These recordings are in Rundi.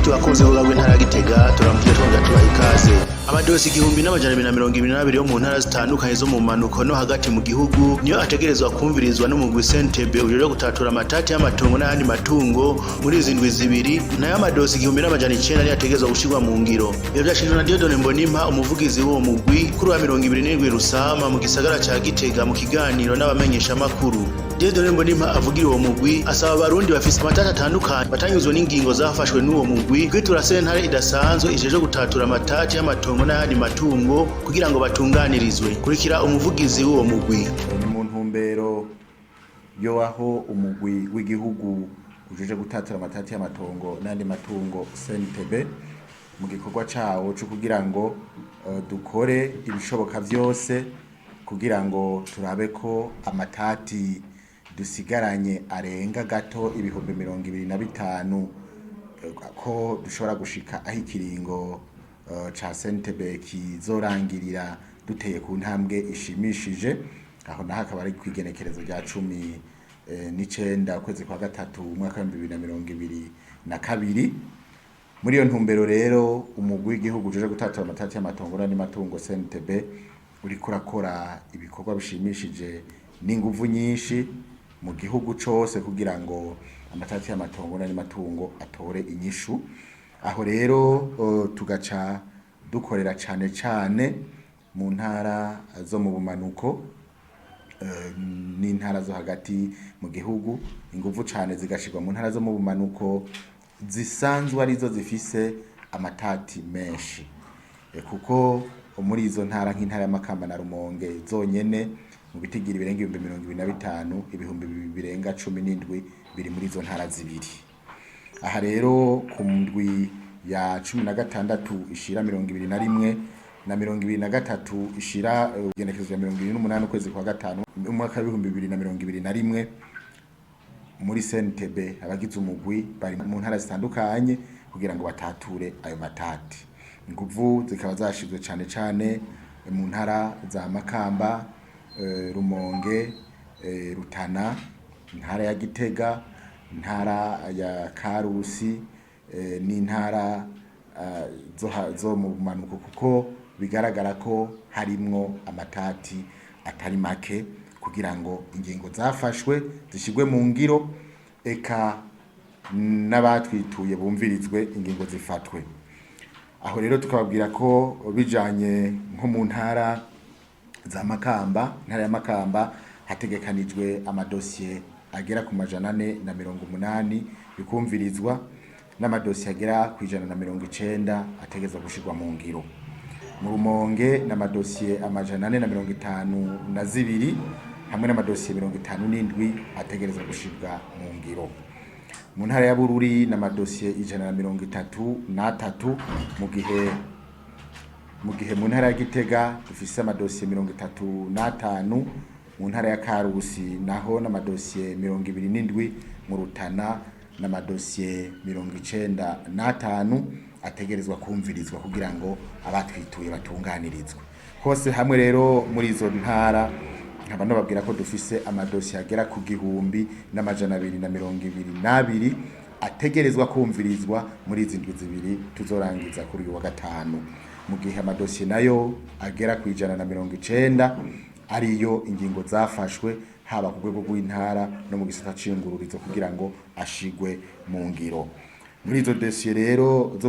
Inshuti bakunze urubuga rw'intara ya Gitega, turamukije twongera tubaha ikaze. Amadosi 1222 yo mu ntara zitandukanye zo mu manuko no hagati mu gihugu niyo ategerezwa kumvirizwa n'umugwi CNTB ujejwe gutatura amatati y'amatongo n'ayandi matungo muri izi ndwi 2, nayo amadosi 1900 niyo ategerezwa gushirwa mu ngiro. Ivyo vyashikirijwe na Dieudonne Mbonimpa, umuvugizi w'uwo mugwi, kuri wa 27 Rusama mu gisagara ca Gitega mu kiganiro n'abamenyeshamakuru. Dieudonne Mbonimpa avugira uwo mugwi asaba abarundi bafise amatati atandukanye batanyuzwe n'ingingo zafashwe n'uwo mugwi kwitura sentare idasanzwe ijejwe gutatura amatati y'amatongo n'ayandi matungo kugira ngo batunganirizwe. Kurikira umuvugizi w'uwo mugwi. Ni mu ntumbero yo aho umugwi w'igihugu ujeje gutatura amatati y'amatongo n'ayandi matungo CNTB mu gikorwa cawo co kugira ngo dukore ibishoboka vyose kugira ngo turabe ko amatati dusigaranye arenga gato 25,000, ko dushobora gushika aho ikiringo ca CNTB kizorangirira duteye ku ntambwe ishimishije. Aho naho akaba ari kw'igenekerezo rya 19 ukwezi kwa gatatu umwaka w'2022. Muri iyo ntumbero rero, umugwi w'igihugu ujejwe gutatura amatati y'amatongo n'ayandi matungo CNTB uriko urakora ibikorwa bishimishije n'inguvu nyinshi mu gihugu cose kugira ngo amatati y'amatongo n'ayandi matungo atore inyishu. Aho rero tugaca dukorera cane cane mu ntara zo mu bumanuko n'intara zo hagati mu gihugu. Inguvu cane zigashirwa mu ntara zo mu bumanuko zisanzwe arizo zifise amatati menshi, kuko muri izo ntara, nk'intara ya Makamba na Rumonge zonyene, mu bitigiri birenga 25,000, ibihumbi birenga 17 biri muri izo ntara zibiri. Aha rero ku ndwi ya 16 ishira 21 na 23 ishira igenekerezo rya 28 ukwezi kwa gatanu umwaka w'2021, muri CNTB abagize umugwi bari mu ntara zitandukanye kugira ngo batature ayo matati. Inguvu zikaba zashizwe cane cane mu ntara za Makamba, Rumonge, Rutana, intara ya Gitega, intara ya Karusi n'intara zo mu bumanuko, kuko bigaragara ko harimwo amatati atari make, kugira ngo ingingo zafashwe zishirwe mu ngiro, eka n'abatwituye bumvirizwe, ingingo zifatwe. Aho rero tukababwira ko bijanye nko mu ntara za Makamba, intara ya Makamba hategekanijwe amadosiye agera ku 480 bikumvirizwa, n'amadosiye agera ku 190 ategerezwa gushirwa mu ngiro. Mu Rumonge n'amadosiye 452 hamwe n'amadosiye 57 ategerezwa gushirwa mu ngiro. Mu ntara ya Bururi n'amadosiye 133, mu gihe mu ntara ya Gitega dufise amadosiye 35, mu ntara ya Karusi naho n'amadosiye 27, mu Rutana n'amadosiye 95 ategerezwa kumvirizwa kugira ngo abatwituye batunganirizwe. Hose hamwe rero muri izo ntara nkaba nababwira ko dufise amadosiye agera ku 1222 ategerezwa kumvirizwa muri izi ndwi 2 tuzorangiza kuri uyu wa gatanu, mu gihe amadosiye nayo agera ku 190 ariyo ingingo zafashwe haba ku rwego rw'intara no mu gisata c'iyungururizo kugira ngo ashigwe mu ngiro. Muri izo dosiye rero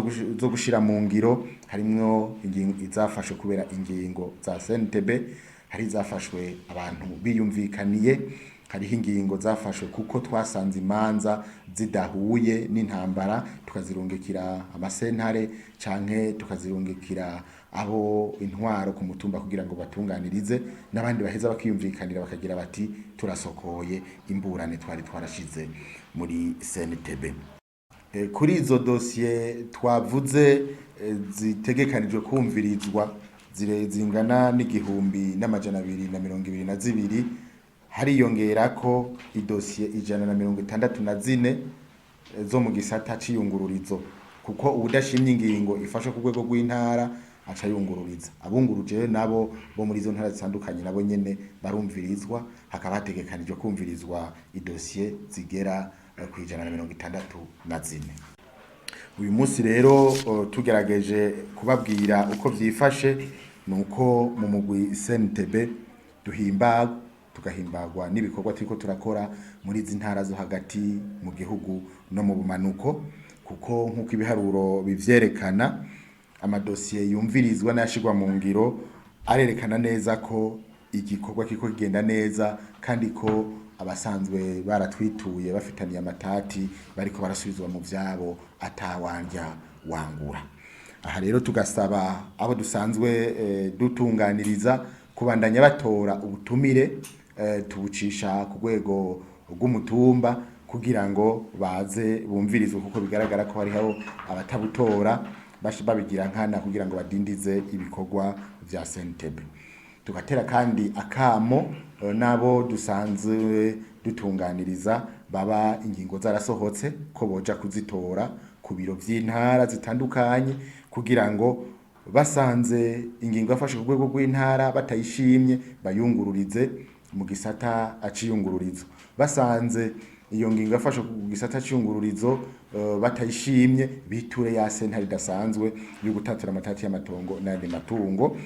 zo gushira mu ngiro harimwo ingingo izafashwe kubera ingingo za CNTB, hari izafashwe abantu biyumvikaniye, hariho ingingo zafashwe kuko twasanze imanza zidahuye n'intambara tukazirungikira amasentare canke tukazirungikira abo intwaro ku mutumba kugira ngo batunganirize, n'abandi baheza bakiyumvikanira bakagira bati turasokoye imburane twari twarashize muri CNTB. Kuri izo dosiye twavuze zitegekanijwe kumvirizwa zingana n'1222, hariyongerako idosiye 164 zo mu gisata c'iyungururizo, kuko uwudashimye ingingo ifashe ku rwego rw'intara aca yungururiza. Abunguruje nabo bo muri izo ntara zitandukanye nabo nyene barumvirizwa, hakaba hategekanijwe kumvirizwa idosiye zigera ku 164. Uyu munsi rero tugerageje kubabwira uko vyifashe, nuko mu mugwi CNTB duhimbagwa, tugahimbagwa n'ibikorwa turiko turakora muri izi ntara zo hagati mu gihugu no mu bumanuko, kuko nk'uko ibiharuro bivyerekana, amadosiye yumvirizwa n'ayashirwa mu ngiro arerekana neza ko igikorwa kiriko kigenda neza, kandi ko abasanzwe baratwituye bafitaniye amatati bariko barasubizwa mu vyabo atawandya wangura. Aha rero tugasaba abo dusanzwe dutunganiriza kubandanya batora ubutumire, tubucisha ku rwego rw'umutumba kugira ngo baze bumvirizwe, kuko bigaragara ko hariho abatabutora babigira nkana kugira ngo badindize ibikorwa vya CNTB. Tugatera kandi akamo n'abo dusanzwe dutunganiriza baba ingingo zarasohotse ko boja kuzitora ku biro vy'intara zitandukanye, kugira ngo basanze ingingo yafashwe ku rwego rw'intara batayishimye bayungururize mu gisata aciyungururizo, basanze iyo ngingo yafashwe ku gisata c'iyungururizo batayishimye biture ya sentare idasanzwe yo gutatura amatati y'amatongo n'ayandi matungo,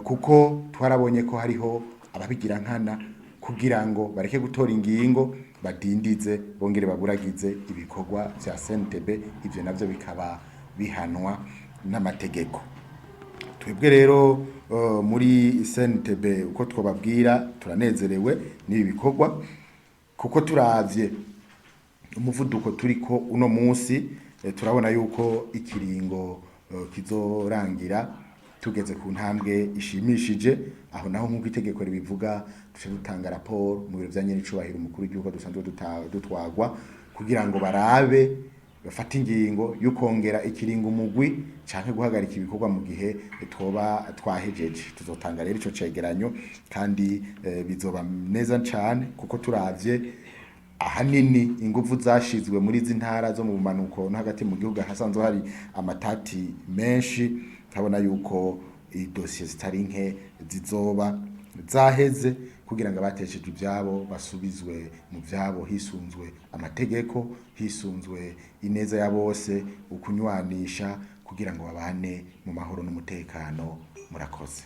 kuko twarabonye ko hariho ababigira nkana kugira ngo bareke gutora ingingo, badindize bongere baburagize ibikorwa vya CNTB. Ivyo navyo bikaba bihanwa n'amategeko. Twebwe rero muri CNTB, uko twobabwira, turanezerewe n'ibi bikorwa, kuko turavye umuvuduko turiko uno munsi, turabona yuko ikiringo kizorangira tugeze ku ntambwe ishimishije. Aho naho, nk'uko itegeko ribivuga, duce dutanga raporo mu biro vya nyenicubahiro umukuru w'igihugu dusanzwe dutwagwa, kugira ngo barabe bafate ingingo y'ukongera ikiringo umugwi canke guhagarika ibikorwa mu gihe twoba twahejeje. Tuzotanga rero ico cegeranyo, kandi bizoba neza cane, kuko turavye ahanini inguvu zashizwe muri izi ntara zo mu bumanuko no hagati mu gihugu hasanzwe hari amatati menshi, turabona yuko idosiye zitari nke zizoba zaheze, kugira ngo abatesheje ivyabo basubizwe mu vyabo hisunzwe amategeko, hisunzwe ineza ya bose, ukunywanisha, kugira ngo babane mu mahoro n'umutekano. Murakoze.